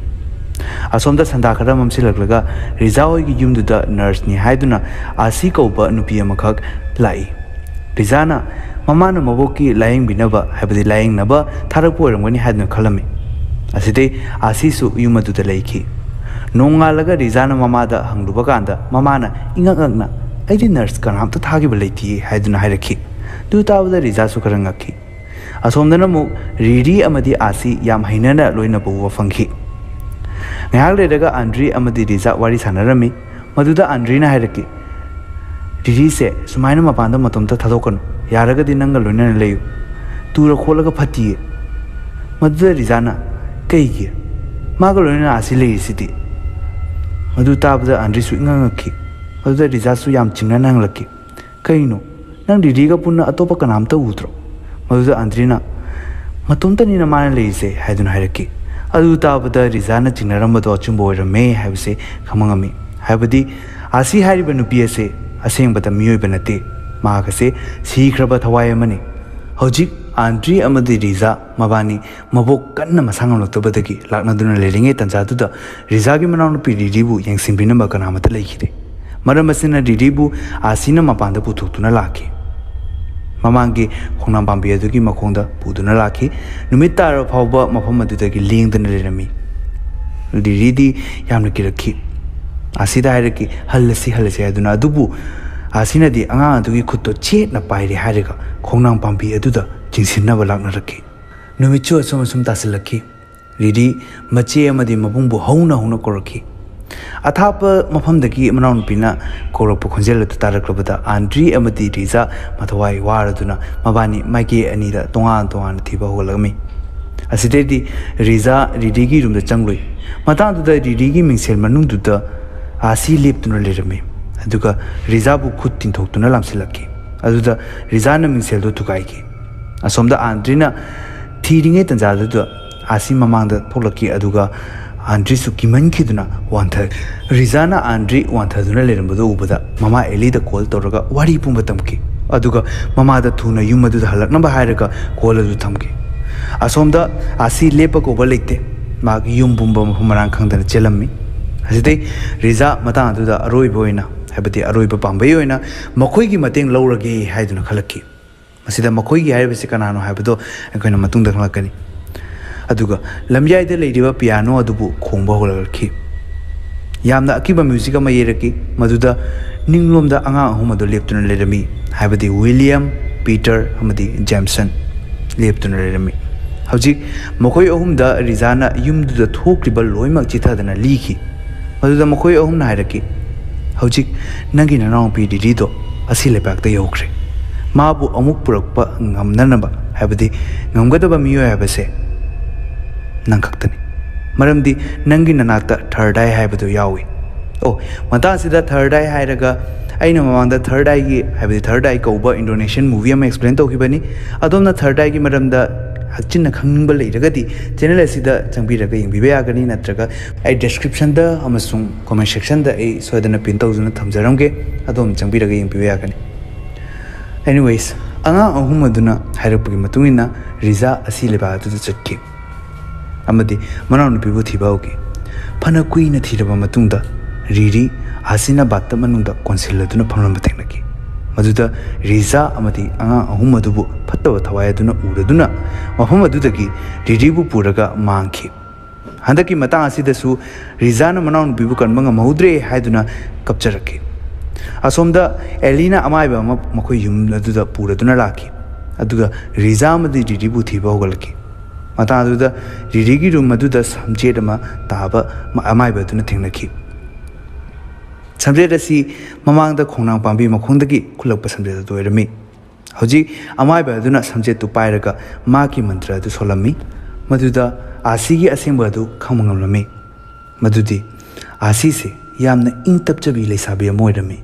ꯑꯁꯣꯝꯗ ꯁꯟꯗꯥ ꯈꯔ ꯃꯝꯁꯤꯜꯂꯛꯂꯒ ꯔꯤꯖꯥ ꯍꯣꯏꯒꯤ ꯌꯨꯝꯗꯨꯗ ꯅꯔꯁꯅꯤ ꯍꯥꯏꯗꯨꯅ ꯑꯥꯁꯤ ꯀꯧꯕ ꯅꯨꯄꯤ ꯑꯃꯈꯛ ꯂꯥꯛꯏ꯫ ꯔꯤꯖꯥꯅ ꯃꯃꯥꯅ ꯃꯕꯣꯛꯀꯤ ꯂꯥꯌꯦꯡꯕꯤꯅꯕ, ꯍꯥꯏꯕꯗꯤ ꯂꯥꯌꯦꯡꯅꯕ ꯊꯥꯔꯛꯄ ꯑꯣꯏꯔꯝꯒꯅꯤ ꯍꯥꯏꯗꯨꯅ ꯈꯜꯂꯝꯃꯤ꯫ ꯑꯁꯤꯗꯩ ꯑꯥꯁꯤꯁꯨ ꯌꯨꯝ ꯑꯗꯨꯗ ꯂꯩꯈꯤ꯫ ꯅꯣꯡꯉꯥꯜꯂꯒ ꯔꯤꯖꯥꯅ ꯃꯃꯥꯗ ꯍꯪꯂꯨꯕ ꯀꯥꯟꯗ ꯃꯃꯥꯅ ꯏꯉꯛ ꯉꯛꯅ, "ꯑꯩꯗꯤ ꯅꯔꯁ ꯀꯅꯥꯝꯇ ꯊꯥꯈꯤꯕ ꯂꯩꯇꯤꯌꯦ" ꯍꯥꯏꯗꯨꯅ ꯍꯥꯏꯔꯛꯈꯤ꯫ ꯑꯗꯨ ꯇꯥꯕꯗ ꯔꯤꯖꯥꯁꯨ ꯈꯔ ꯉꯛꯈꯤ꯫ ꯑꯁꯣꯝꯗꯅ ꯑꯃꯨꯛ ꯔꯤꯔꯤ ꯑꯃꯗꯤ ꯑꯥꯁꯤ ꯌꯥꯝ ꯍꯩꯅꯅ ꯂꯣꯏꯅꯕ ꯎꯕ ꯐꯪꯈꯤ꯫ ꯉꯥꯏꯍꯥꯛ ꯂꯩꯔꯒ ꯑꯥꯟꯗ꯭ꯔꯤ ꯑꯃꯗꯤ ꯔꯤꯖꯥ ꯋꯥꯔꯤ ꯁꯥꯟꯅꯔꯝꯃꯤ꯫ ꯃꯗꯨꯗ ꯑꯥꯟꯗ꯭ꯔꯤꯅ ꯍꯥꯏꯔꯛꯈꯤ, "ꯔꯤꯔꯤꯁꯦ ꯁꯨꯃꯥꯏꯅ ꯃꯄꯥꯟꯗ ꯃꯇꯣꯝꯇ ꯊꯥꯗꯣꯛꯀꯅꯨ, ꯌꯥꯔꯒꯗꯤ ꯅꯪꯒ ꯂꯣꯏꯅꯅ ꯂꯩꯌꯨ꯫ ꯇꯨꯔ ꯈꯣꯠꯂꯒ ꯐꯠꯇꯤꯌꯦ꯫" ꯃꯗꯨꯗ ꯔꯤꯖꯥꯅ, "ꯀꯩꯒꯤ? ꯃꯥꯒ ꯂꯣꯏꯅꯅ ꯑꯥꯁꯤ ꯂꯩꯔꯤꯁꯤꯗꯤ?" ꯃꯗꯨ ꯇꯥꯕꯗ ꯑꯥꯟꯗ꯭ꯔꯤꯁꯨ ꯏꯉꯛ ꯉꯛꯈꯤ꯫ ꯃꯗꯨꯗ ꯔꯤꯖꯥꯁꯨ ꯌꯥꯝ ꯆꯤꯡꯅꯅ ꯍꯪꯂꯛꯈꯤ, "ꯀꯩꯅꯣ? ꯅꯪ ꯔꯤꯔꯤꯒ ꯄꯨꯟꯅ ꯑꯇꯣꯞꯄ ꯀꯅꯥꯝꯇ ꯎꯗ꯭ꯔꯣ?" ꯃꯗꯨꯗ ꯑꯥꯟꯗ꯭ꯔꯤꯅ, "ꯃꯇꯣꯝꯇꯅꯤꯅ ꯃꯥꯅ ꯂꯩꯔꯤꯁꯦ" ꯍꯥꯏꯗꯨꯅ ꯍꯥꯏꯔꯛꯈꯤ꯫ ꯑꯗꯨ ꯇꯥꯕꯗ ꯔꯤꯖꯥꯅ ꯆꯤꯡꯅꯔꯝꯕꯗꯣ ꯑꯆꯨꯝꯕ ꯑꯣꯏꯔꯝꯃꯦ ꯍꯥꯏꯕꯁꯦ ꯈꯪꯕ ꯉꯝꯃꯤ꯫ ꯍꯥꯏꯕꯗꯤ, ꯑꯥꯁꯤ ꯍꯥꯏꯔꯤꯕ ꯅꯨꯄꯤ ꯑꯁꯦ ꯑꯁꯦꯡꯕꯗ ꯃꯤꯑꯣꯏꯕ ꯅꯠꯇꯦ꯫ ꯃꯍꯥꯛ ꯑꯁꯦ ꯁꯤꯈ꯭ꯔꯕ ꯊꯋꯥꯏ ꯑꯃꯅꯤ꯫ ꯍꯧꯖꯤꯛ ꯑꯥꯟꯗ꯭ꯔꯤ ꯑꯃꯗꯤ ꯔꯤꯖꯥ ꯃꯕꯥꯅꯤ ꯃꯕꯣꯛ ꯀꯟꯅ ꯃꯁꯥ ꯉꯝꯂꯛꯇꯕꯗꯒꯤ ꯂꯥꯛꯅꯗꯨꯅ ꯂꯩꯔꯤꯉꯩ ꯇꯥꯟꯖꯥꯗꯨꯗ ꯔꯤꯖꯥꯒꯤ ꯃꯅꯥꯎꯅꯨꯄꯤ ꯔꯤꯔꯤꯕꯨ ꯌꯦꯡꯁꯤꯟꯕꯤꯅꯕ ꯀꯅꯥꯃꯠꯇ ꯂꯩꯈꯤꯗꯦ꯫ ꯃꯔꯝ ꯑꯁꯤꯅ ꯔꯤꯔꯤꯕꯨ ꯑꯥꯁꯤꯅ ꯃꯄꯥꯟꯗ ꯄꯨꯊꯣꯛꯇꯨꯅ ꯂꯥꯛꯈꯤ꯫ ꯃꯃꯥꯡꯒꯤ ꯈꯣꯡꯅꯥꯡ ꯄꯥꯝꯕꯤ ꯑꯗꯨꯒꯤ ꯃꯈꯣꯡꯗ ꯄꯨꯗꯨꯅ ꯂꯥꯛꯈꯤ꯫ ꯅꯨꯃꯤꯠ ꯇꯥꯔꯕ ꯐꯥꯎꯕ ꯃꯐꯝ ꯑꯗꯨꯗꯒꯤ ꯂꯦꯡꯗꯅ ꯂꯩꯔꯝꯃꯤ꯫ ꯔꯤꯔꯤꯗꯤ ꯌꯥꯝꯅ ꯀꯤꯔꯛꯈꯤ꯫ ꯑꯥꯁꯤꯗ ꯍꯥꯏꯔꯛꯈꯤ, "ꯍꯜꯂꯁꯤ, ꯍꯜꯂꯁꯤ" ꯍꯥꯏꯗꯨꯅ꯫ ꯑꯗꯨꯕꯨ ꯑꯥꯁꯤꯅꯗꯤ ꯑꯉꯥꯡ ꯑꯗꯨꯒꯤ ꯈꯨꯠꯇꯣ ꯆꯦꯠꯅ ꯄꯥꯏꯔꯦ ꯍꯥꯏꯔꯒ ꯈꯣꯡꯅꯥꯡ ꯄꯥꯝꯕꯤ ꯑꯗꯨꯗ ꯆꯤꯡꯁꯤꯟꯅꯕ ꯂꯥꯛꯅꯔꯛꯈꯤ꯫ ꯅꯨꯃꯤꯠꯁꯨ ꯑꯁꯨꯝ ꯑꯁꯨꯝ ꯇꯥꯁꯤꯜꯂꯛꯈꯤ꯫ ꯔꯤꯔꯤ ꯃꯆꯦ ꯑꯃꯗꯤ ꯃꯕꯨꯡꯕꯨ ꯍꯧꯅ ꯍꯧꯅ ꯀꯧꯔꯛꯈꯤ꯫ ꯑꯊꯥꯞꯄ ꯃꯐꯝꯗꯒꯤ ꯃꯅꯥꯎꯅꯨꯄꯤꯅ ꯀꯧꯔꯛꯄ ꯈꯣꯟꯖꯦꯜ ꯑꯗꯨ ꯇꯥꯔꯛꯂꯕꯗ ꯑꯥꯟꯗ꯭ꯔꯤ ꯑꯃꯗꯤ ꯔꯤꯖꯥ ꯃꯊꯋꯥꯏ ꯋꯥꯔꯗꯨꯅ ꯃꯕꯥꯅꯤ ꯃꯥꯏꯀꯩ ꯑꯅꯤꯗ ꯇꯣꯉꯥꯟ ꯇꯣꯉꯥꯟꯅ ꯊꯤꯕ ꯍꯧꯒꯠꯂꯛꯂꯝꯃꯤ꯫ ꯑꯁꯤꯗꯩꯗꯤ ꯔꯤꯖꯥ ꯔꯤꯔꯤꯒꯤ ꯔꯨꯝꯗ ꯆꯪꯂꯨꯏ꯫ ꯃꯇꯥꯡꯗꯨꯗ ꯔꯤꯔꯤꯒꯤ ꯃꯤꯡꯁꯦꯜ ꯃꯅꯨꯡꯗꯨꯗ ꯑꯥꯁꯤ ꯂꯦꯞꯇꯨꯅ ꯂꯩꯔꯝꯃꯤ꯫ ꯑꯗꯨꯒ ꯔꯤꯖꯥꯕꯨ ꯈꯨꯠ ꯇꯤꯡꯊꯣꯛꯇꯨꯅ ꯂꯥꯝꯁꯤꯜꯂꯛꯈꯤ꯫ ꯑꯗꯨꯗ ꯔꯤꯖꯥꯅ ꯃꯤꯡꯁꯦꯜꯗꯨ ꯊꯨꯒꯥꯏꯈꯤ꯫ ꯑꯁꯣꯝꯗ ꯑꯥꯟꯗ꯭ꯔꯤꯅ ꯊꯤꯔꯤꯉꯩ ꯇꯟꯖꯥꯗꯨꯗ ꯑꯥꯁꯤ ꯃꯃꯥꯡꯗ ꯊꯣꯛꯂꯛꯈꯤ꯫ ꯑꯗꯨꯒ ꯑꯥꯟꯗ꯭ꯔꯤꯁꯨ ꯀꯤꯃꯟꯈꯤꯗꯨꯅ ꯋꯥꯟꯊꯈꯤ꯫ ꯔꯤꯖꯥꯅ ꯑꯥꯟꯗ꯭ꯔꯤ ꯋꯥꯟꯊꯗꯨꯅ ꯂꯩꯔꯝꯕꯗꯨ ꯎꯕꯗ ꯃꯃꯥ ꯑꯦꯂꯤꯗ ꯀꯣꯜ ꯇꯧꯔꯒ ꯋꯥꯔꯤ ꯄꯨꯝꯕ ꯇꯝꯈꯤ꯫ ꯑꯗꯨꯒ ꯃꯃꯥꯗ ꯊꯨꯅ ꯌꯨꯝ ꯑꯗꯨꯗ ꯍꯜꯂꯛꯅꯕ ꯍꯥꯏꯔꯒ ꯀꯣꯜ ꯑꯗꯨ ꯊꯝꯈꯤ꯫ ꯑꯁꯣꯝꯗ ꯑꯥꯁꯤ ꯂꯦꯞꯄ ꯀꯧꯕ ꯂꯩꯇꯦ꯫ ꯃꯍꯥꯛ ꯌꯨꯝ ꯄꯨꯝꯕ ꯃꯐꯝ ꯃꯔꯥꯡ ꯈꯪꯗꯅ ꯆꯦꯜꯂꯝꯃꯤ꯫ ꯑꯁꯤꯗꯩ ꯔꯤꯖꯥ ꯃꯇꯥꯡ ꯑꯗꯨꯗ ꯑꯔꯣꯏꯕ ꯑꯣꯏꯅ, ꯍꯥꯏꯕꯗꯤ ꯑꯔꯣꯏꯕ ꯄꯥꯝꯕꯩ ꯑꯣꯏꯅ ꯃꯈꯣꯏꯒꯤ ꯃꯇꯦꯡ ꯂꯧꯔꯒꯦ ꯍꯥꯏꯗꯨꯅ ꯈꯜꯂꯛꯈꯤ꯫ ꯃꯁꯤꯗ ꯃꯈꯣꯏꯒꯤ ꯍꯥꯏꯔꯤꯕꯁꯤ ꯀꯅꯥꯅꯣ ꯍꯥꯏꯕꯗꯣ ꯑꯩꯈꯣꯏꯅ ꯃꯇꯨꯡꯗ ꯈꯪꯂꯛꯀꯅꯤ꯫ ꯑꯗꯨꯒ ꯂꯝꯌꯥꯏꯗ ꯂꯩꯔꯤꯕ ꯄꯤꯌꯥꯅꯣ ꯑꯗꯨꯕꯨ ꯈꯣꯡꯕ ꯍꯧꯔꯛꯈꯤ꯫ ꯌꯥꯝꯅ ꯑꯀꯤꯕ ꯃ꯭ꯌꯨꯖꯤꯛ ꯑꯃ ꯌꯩꯔꯛꯈꯤ, ꯃꯗꯨꯗ ꯅꯤꯡꯂꯣꯝꯗ ꯑꯉꯥꯡ ꯑꯍꯨꯝ ꯑꯗꯨ ꯂꯦꯞꯇꯨꯅ ꯂꯩꯔꯝꯃꯤ, ꯍꯥꯏꯕꯗꯤ ꯋꯤꯂꯤꯌꯝ, ꯄꯤꯇꯔ ꯑꯃꯗꯤ ꯖꯦꯝꯁꯟ ꯂꯦꯞꯇꯨꯅ ꯂꯩꯔꯝꯃꯤ꯫ ꯍꯧꯖꯤꯛ ꯃꯈꯣꯏ ꯑꯍꯨꯝꯗ ꯔꯤꯖꯥꯅ ꯌꯨꯝꯗꯨꯗ ꯊꯣꯛꯂꯤꯕ ꯂꯣꯏꯅꯃꯛ ꯆꯤꯊꯗꯅ ꯂꯤꯈꯤ꯫ ꯃꯗꯨꯗ ꯃꯈꯣꯏ ꯑꯍꯨꯝꯅ ꯍꯥꯏꯔꯛꯈꯤ, "ꯍꯧꯖꯤꯛ ꯅꯪꯒꯤ ꯅꯅꯥꯎꯅꯨꯄꯤ ꯔꯤꯔꯤꯗꯣ ꯑꯁꯤ ꯂꯩꯕꯥꯛꯇ ꯌꯧꯈ꯭ꯔꯦ꯫ ꯃꯥꯕꯨ ꯑꯃꯨꯛ ꯄꯨꯔꯛꯄ ꯉꯝꯅꯅꯕ, ꯍꯥꯏꯕꯗꯤ ꯉꯝꯒꯗꯕ ꯃꯤꯑꯣꯏ ꯍꯥꯏꯕꯁꯦ ꯅꯪ ꯈꯛꯇꯅꯤ꯫ ꯃꯔꯝꯗꯤ ꯅꯪꯒꯤ ꯅꯅꯥꯛꯇ ꯊꯔꯗ ꯑꯥꯏ ꯍꯥꯏꯕꯗꯨ ꯌꯥꯎꯏ"꯫ ꯑꯣ, ꯃꯇꯥꯡ ꯑꯁꯤꯗ ꯊꯔꯗ ꯑꯥꯏ ꯍꯥꯏꯔꯒ, ꯑꯩꯅ ꯃꯃꯥꯡꯗ ꯊꯔꯗ ꯑꯥꯏꯒꯤ, ꯍꯥꯏꯕꯗꯤ ꯊꯔꯗ ꯑꯥꯏ ꯀꯧꯕ ꯏꯟꯗꯣꯅꯦꯁꯤꯌꯟ ꯃꯨꯚꯤ ꯑꯃ ꯑꯦꯛꯁꯄ꯭ꯂꯦꯟ ꯇꯧꯈꯤꯕꯅꯤ꯫ ꯑꯗꯣꯝꯅ ꯊꯔꯗ ꯑꯥꯏꯒꯤ ꯃꯔꯝꯗ ꯍꯛꯆꯤꯟꯅ ꯈꯪꯅꯤꯡꯕ ꯂꯩꯔꯒꯗꯤ, ꯆꯦꯅꯦꯜ ꯑꯁꯤꯗ ꯆꯪꯕꯤꯔꯒ ꯌꯦꯡꯕꯤꯕ ꯌꯥꯒꯅꯤ, ꯅꯠꯇ꯭ꯔꯒ ꯑꯩ ꯗꯤꯁꯀ꯭ꯔꯤꯞꯁꯟꯗ ꯑꯃꯁꯨꯡ ꯀꯣꯃꯦꯟ ꯁꯦꯛꯁꯟꯗ ꯑꯩ ꯁꯣꯏꯗꯅ ꯄꯤꯟ ꯇꯧꯗꯨꯅ ꯊꯝꯖꯔꯝꯒꯦ, ꯑꯗꯣꯝ ꯆꯪꯕꯤꯔꯒ ꯌꯦꯡꯕꯤꯕ ꯌꯥꯒꯅꯤ꯫ ꯑꯦꯅꯤꯋꯦꯁ, ꯑꯉꯥꯡ ꯑꯍꯨꯝ ꯑꯗꯨꯅ ꯍꯥꯏꯔꯛꯄꯒꯤ ꯃꯇꯨꯡ ꯏꯟꯅ ꯔꯤꯖꯥ ꯑꯁꯤ ꯂꯩꯕꯥꯛ ꯑꯗꯨꯗ ꯆꯠꯈꯤ ꯑꯃꯗꯤ ꯃꯅꯥꯎꯅꯨꯄꯤꯕꯨ ꯊꯤꯕ ꯍꯧꯈꯤ꯫ ꯐꯅ ꯀꯨꯏꯅ ꯊꯤꯔꯕ ꯃꯇꯨꯡꯗ ꯔꯤꯔꯤ, ꯑꯥꯁꯤꯅ ꯕꯥꯠꯇꯞ ꯃꯅꯨꯡꯗ ꯀꯣꯟꯁꯤꯜꯂꯗꯨꯅ ꯐꯝꯂꯝꯕ ꯊꯦꯡꯅꯈꯤ꯫ ꯃꯗꯨꯗ ꯔꯤꯖꯥ ꯑꯃꯗꯤ ꯑꯉꯥꯡ ꯑꯍꯨꯝ ꯑꯗꯨꯕꯨ ꯐꯠꯇꯕ ꯊꯋꯥꯏ ꯑꯗꯨꯅ ꯎꯔꯗꯨꯅ ꯃꯐꯝ ꯑꯗꯨꯗꯒꯤ ꯔꯤꯔꯤꯕꯨ ꯄꯨꯔꯒ ꯃꯥꯡꯈꯤ꯫ ꯍꯟꯗꯛꯀꯤ ꯃꯇꯥꯡ ꯑꯁꯤꯗꯁꯨ ꯔꯤꯖꯥꯅ ꯃꯅꯥꯎꯅꯨꯄꯤꯕꯨ ꯀꯟꯕ ꯉꯝꯍꯧꯗ꯭ꯔꯦ ꯍꯥꯏꯗꯨꯅ ꯀꯞꯆꯔꯛꯈꯤ꯫ ꯑꯁꯣꯝꯗ ꯑꯦꯂꯤꯅ ꯑꯃꯥꯏꯕ ꯑꯃ ꯃꯈꯣꯏ ꯌꯨꯝ ꯑꯗꯨꯗ ꯄꯨꯔꯗꯨꯅ ꯂꯥꯛꯈꯤ꯫ ꯑꯗꯨꯒ ꯔꯤꯖꯥ ꯑꯃꯗꯤ ꯔꯤꯔꯤꯕꯨ ꯊꯤꯕ ꯍꯧꯒꯠꯂꯛꯈꯤ꯫ ꯃꯇꯥꯡ ꯑꯗꯨꯗ ꯔꯤꯔꯤꯒꯤ ꯔꯨꯝ ꯑꯗꯨꯗ ꯁꯝꯖꯦꯠ ꯑꯃ ꯇꯥꯕ ꯑꯃꯥꯏꯕ ꯑꯗꯨꯅ ꯊꯦꯡꯅꯈꯤ꯫ ꯁꯝꯖꯦꯠ ꯑꯁꯤ ꯃꯃꯥꯡꯗ ꯈꯣꯡꯅꯥꯡ ꯄꯥꯝꯕꯤ ꯃꯈꯣꯡꯗꯒꯤ ꯈꯨꯜꯂꯛꯄ ꯁꯝꯖꯦꯠ ꯑꯗꯨ ꯑꯣꯏꯔꯝꯃꯤ꯫ ꯍꯧꯖꯤꯛ ꯑꯃꯥꯏꯕ ꯑꯗꯨꯅ ꯁꯝꯖꯦꯠꯇꯨ ꯄꯥꯏꯔꯒ ꯃꯥꯒꯤ ꯃꯟꯇ꯭ꯔ ꯑꯗꯨ ꯁꯣꯜꯂꯝꯃꯤ꯫ ꯃꯗꯨꯗ ꯑꯥꯁꯤꯒꯤ ꯑꯁꯦꯡꯕ ꯑꯗꯨ ꯈꯪꯕ ꯉꯝꯂꯝꯃꯤ꯫ ꯃꯗꯨꯗꯤ ꯑꯥꯁꯤꯁꯦ ꯌꯥꯝꯅ ꯏꯪ ꯇꯞꯆꯕꯤ ꯂꯩꯁꯥꯕꯤ ꯑꯃ ꯑꯣꯏꯔꯝꯃꯤ꯫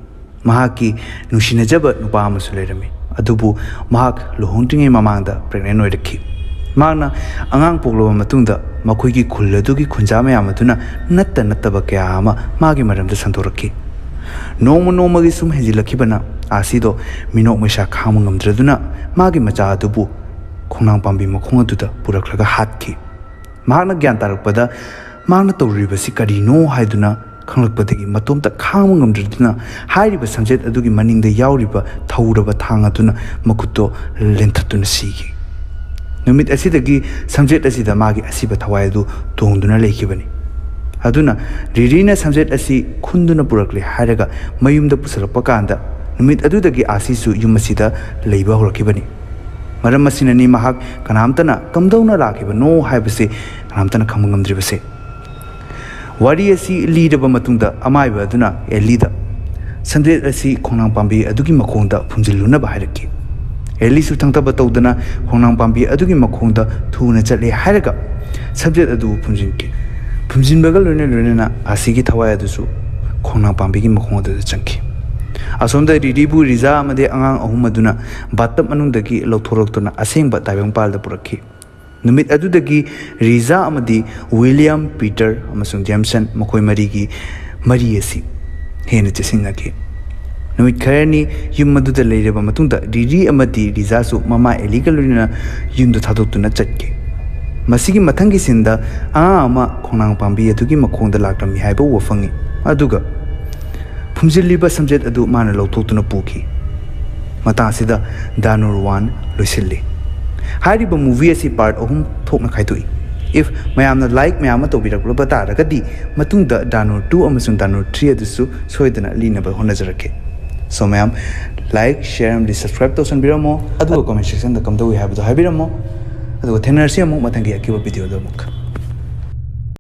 ꯃꯍꯥꯛꯀꯤ ꯅꯨꯡꯁꯤꯅꯖꯕ ꯅꯨꯄꯥ ꯑꯃꯁꯨ ꯂꯩꯔꯝꯃꯤ, ꯑꯗꯨꯕꯨ ꯃꯍꯥꯛ ꯂꯨꯍꯣꯡꯗ꯭ꯔꯤꯉꯩ ꯃꯃꯥꯡꯗ ꯄ꯭ꯔꯦꯒꯅꯦꯟ ꯑꯣꯏꯔꯛꯈꯤ꯫ ꯃꯍꯥꯛꯅ ꯑꯉꯥꯡ ꯄꯣꯛꯂꯕ ꯃꯇꯨꯡꯗ ꯃꯈꯣꯏꯒꯤ ꯈꯨꯜ ꯑꯗꯨꯒꯤ ꯈꯨꯟꯖꯥ ꯃꯌꯥꯝ ꯑꯗꯨꯅ ꯅꯠꯇ ꯅꯠꯇꯕ ꯀꯌꯥ ꯑꯃ ꯃꯥꯒꯤ ꯃꯔꯝꯗ ꯁꯟꯗꯣꯔꯛꯈꯤ꯫ ꯅꯣꯡꯃ ꯅꯣꯡꯃꯒꯤ ꯁꯨꯝ ꯍꯦꯟꯖꯤꯜꯂꯛꯈꯤꯕꯅ ꯑꯥꯁꯤꯗꯣ ꯃꯤꯅꯣꯛ ꯃꯩꯁꯥ ꯈꯥꯡꯕ ꯉꯝꯗ꯭ꯔꯗꯨꯅ ꯃꯥꯒꯤ ꯃꯆꯥ ꯑꯗꯨꯕꯨ ꯈꯣꯡꯅꯥꯡ ꯄꯥꯝꯕꯤ ꯃꯈꯣꯡ ꯑꯗꯨꯗ ꯄꯨꯔꯛꯂꯒ ꯍꯥꯠꯈꯤ꯫ ꯃꯍꯥꯛꯅ ꯒ꯭ꯌꯥꯟ ꯇꯥꯔꯛꯄꯗ ꯃꯍꯥꯛꯅ ꯇꯧꯔꯤꯕꯁꯤ ꯀꯔꯤꯅꯣ ꯍꯥꯏꯗꯨꯅ ꯈꯪꯂꯛꯄꯗꯒꯤ ꯃꯇꯣꯝꯇ ꯈꯥꯡꯕ ꯉꯝꯗ꯭ꯔꯗꯨꯅ ꯍꯥꯏꯔꯤꯕ ꯁꯝꯖꯦꯠ ꯑꯗꯨꯒꯤ ꯃꯅꯤꯡꯗ ꯌꯥꯎꯔꯤꯕ ꯊꯧꯔꯕ ꯊꯥꯡ ꯑꯗꯨꯅ ꯃꯈꯨꯠꯇꯣ ꯂꯦꯟꯊꯠꯇꯨꯅ ꯁꯤꯈꯤ꯫ ꯅꯨꯃꯤꯠ ꯑꯁꯤꯗꯒꯤ ꯁꯝꯖꯦꯠ ꯑꯁꯤꯗ ꯃꯥꯒꯤ ꯑꯁꯤꯕ ꯊꯋꯥꯏ ꯑꯗꯨ ꯇꯣꯡꯗꯨꯅ ꯂꯩꯈꯤꯕꯅꯤ꯫ ꯑꯗꯨꯅ ꯔꯤꯔꯤꯅ ꯁꯝꯖꯦꯠ ꯑꯁꯤ ꯈꯨꯟꯗꯨꯅ ꯄꯨꯔꯛꯂꯦ ꯍꯥꯏꯔꯒ ꯃꯌꯨꯝꯗ ꯄꯨꯁꯤꯜꯂꯛꯄ ꯀꯥꯟꯗ ꯅꯨꯃꯤꯠ ꯑꯗꯨꯗꯒꯤ ꯑꯥꯁꯤꯁꯨ ꯌꯨꯝ ꯑꯁꯤꯗ ꯂꯩꯕ ꯍꯧꯔꯛꯈꯤꯕꯅꯤ꯫ ꯃꯔꯝ ꯑꯁꯤꯅꯅꯤ ꯃꯍꯥꯛ ꯀꯅꯥꯝꯇꯅ ꯀꯝꯗꯧꯅ ꯂꯥꯛꯈꯤꯕꯅꯣ ꯍꯥꯏꯕꯁꯤ ꯀꯅꯥꯝꯇꯅ ꯈꯪꯕ ꯉꯝꯗ꯭ꯔꯤꯕꯁꯦ꯫ ꯋꯥꯔꯤ ꯑꯁꯤ ꯂꯤꯔꯕ ꯃꯇꯨꯡꯗ ꯑꯃꯥꯏꯕ ꯑꯗꯨꯅ ꯑꯦꯂꯤꯗ ꯁꯝꯖꯦꯠ ꯑꯁꯤ ꯈꯣꯡꯅꯥꯡ ꯄꯥꯝꯕꯤ ꯑꯗꯨꯒꯤ ꯃꯈꯣꯡꯗ ꯐꯨꯝꯖꯤꯜꯂꯨꯅꯕ ꯍꯥꯏꯔꯛꯈꯤ꯫ ꯑꯦꯂꯤꯁꯨ ꯊꯪꯊꯕ ꯇꯧꯗꯅ ꯈꯣꯡꯅꯥꯡ ꯄꯥꯝꯕꯤ ꯑꯗꯨꯒꯤ ꯃꯈꯣꯡꯗ ꯊꯨꯅ ꯆꯠꯂꯦ ꯍꯥꯏꯔꯒ ꯁꯝꯖꯦꯠ ꯑꯗꯨ ꯐꯨꯝꯖꯤꯟꯈꯤ꯫ ꯐꯨꯝꯖꯤꯟꯕꯒ ꯂꯣꯏꯅ ꯂꯣꯏꯅꯅ ꯑꯥꯁꯤꯒꯤ ꯊꯋꯥꯏ ꯑꯗꯨꯁꯨ ꯈꯣꯡꯅꯥꯡ ꯄꯥꯝꯕꯤꯒꯤ ꯃꯈꯣꯡ ꯑꯗꯨꯗ ꯆꯪꯈꯤ꯫ ꯑꯁꯣꯝꯗ ꯔꯤꯔꯤꯕꯨ ꯔꯤꯖꯥ ꯑꯃꯗꯤ ꯑꯉꯥꯡ ꯑꯍꯨꯝ ꯑꯗꯨꯅ ꯕꯥꯠꯇꯞ ꯃꯅꯨꯡꯗꯒꯤ ꯂꯧꯊꯣꯔꯛꯇꯨꯅ ꯑꯁꯦꯡꯕ ꯇꯥꯏꯕꯪꯄꯥꯜꯗ ꯄꯨꯔꯛꯈꯤ꯫ ꯅꯨꯃꯤꯠ ꯑꯗꯨꯗꯒꯤ ꯔꯤꯖꯥ ꯑꯃꯗꯤ ꯋꯤꯂꯤꯌꯝ, ꯄꯤꯇꯔ ꯑꯃꯁꯨꯡ ꯖꯦꯝꯁꯟ ꯃꯈꯣꯏ ꯃꯔꯤꯒꯤ ꯃꯔꯤ ꯑꯁꯤ ꯍꯦꯟꯅ ꯆꯦꯁꯤꯟꯅꯈꯤ꯫ ꯅꯨꯃꯤꯠ ꯈꯔꯅꯤ ꯌꯨꯝ ꯑꯗꯨꯗ ꯂꯩꯔꯕ ꯃꯇꯨꯡꯗ ꯔꯤꯔꯤ ꯑꯃꯗꯤ ꯔꯤꯖꯥꯁꯨ ꯃꯃꯥ ꯑꯦꯂꯤꯒ ꯂꯣꯏꯅꯅ ꯌꯨꯝꯗꯨ ꯊꯥꯗꯣꯛꯇꯨꯅ ꯆꯠꯈꯤ꯫ ꯃꯁꯤꯒꯤ ꯃꯊꯪꯒꯤ ꯁꯤꯟꯗ ꯑꯉꯥꯡ ꯑꯃ ꯈꯣꯡꯅꯥꯡ ꯄꯥꯝꯕꯤ ꯑꯗꯨꯒꯤ ꯃꯈꯣꯡꯗ ꯂꯥꯛꯂꯝꯃꯤ ꯍꯥꯏꯕ ꯎꯕ ꯐꯪꯉꯤ꯫ ꯑꯗꯨꯒ ꯐꯨꯝꯖꯤꯜꯂꯤꯕ ꯁꯝꯖꯦꯠ ꯑꯗꯨ ꯃꯥꯅ ꯂꯧꯊꯣꯛꯇꯨꯅ ꯄꯨꯈꯤ꯫ ꯃꯇꯥꯡ ꯑꯁꯤꯗ ꯗꯥꯅꯨꯔ ꯋꯥꯟ ꯂꯣꯏꯁꯤꯜꯂꯤ꯫ ꯍꯥꯏꯔꯤꯕ ꯃꯨꯚꯤ ꯑꯁꯤ ꯄꯥꯔꯠ ꯑꯍꯨꯝ ꯊꯣꯛꯅ ꯈꯥꯏꯗꯣꯛꯏ꯫ ꯏꯐ ꯃꯌꯥꯝꯅ ꯂꯥꯏꯛ ꯃꯌꯥꯝ ꯑꯃ ꯇꯧꯕꯤꯔꯛꯂꯕ ꯇꯥꯔꯒꯗꯤ ꯃꯇꯨꯡꯗ ꯗꯥꯅꯨꯔ ꯇꯨ ꯑꯃꯁꯨꯡ ꯗꯥꯅꯨꯔ ꯊ꯭ꯔꯤ ꯑꯗꯨꯁꯨ ꯁꯣꯏꯗꯅ ꯂꯤꯅꯕ ꯍꯣꯠꯅꯖꯔꯛꯀꯦ꯫ ꯁꯣ ꯃꯌꯥꯝ ꯂꯥꯏꯛ, ꯁꯤꯌꯔ ꯑꯃꯗꯤ ꯁꯕꯁꯀ꯭ꯔꯥꯏꯕ ꯇꯧꯁꯟꯕꯤꯔꯝꯃꯣ꯫ ꯑꯗꯨꯒ ꯀꯣꯃꯦꯟ ꯁꯦꯛꯁꯟꯗ ꯀꯝꯗꯧꯏ ꯍꯥꯏꯕꯗꯣ ꯍꯥꯏꯕꯤꯔꯝꯃꯣ꯫ ꯑꯗꯨꯒ ꯊꯦꯡꯅꯔꯁꯤ ꯑꯃꯨꯛ ꯃꯊꯪꯒꯤ ꯑꯀꯤꯕ ꯚꯤꯗꯤꯑꯣꯗ ꯑꯃꯨꯛ꯫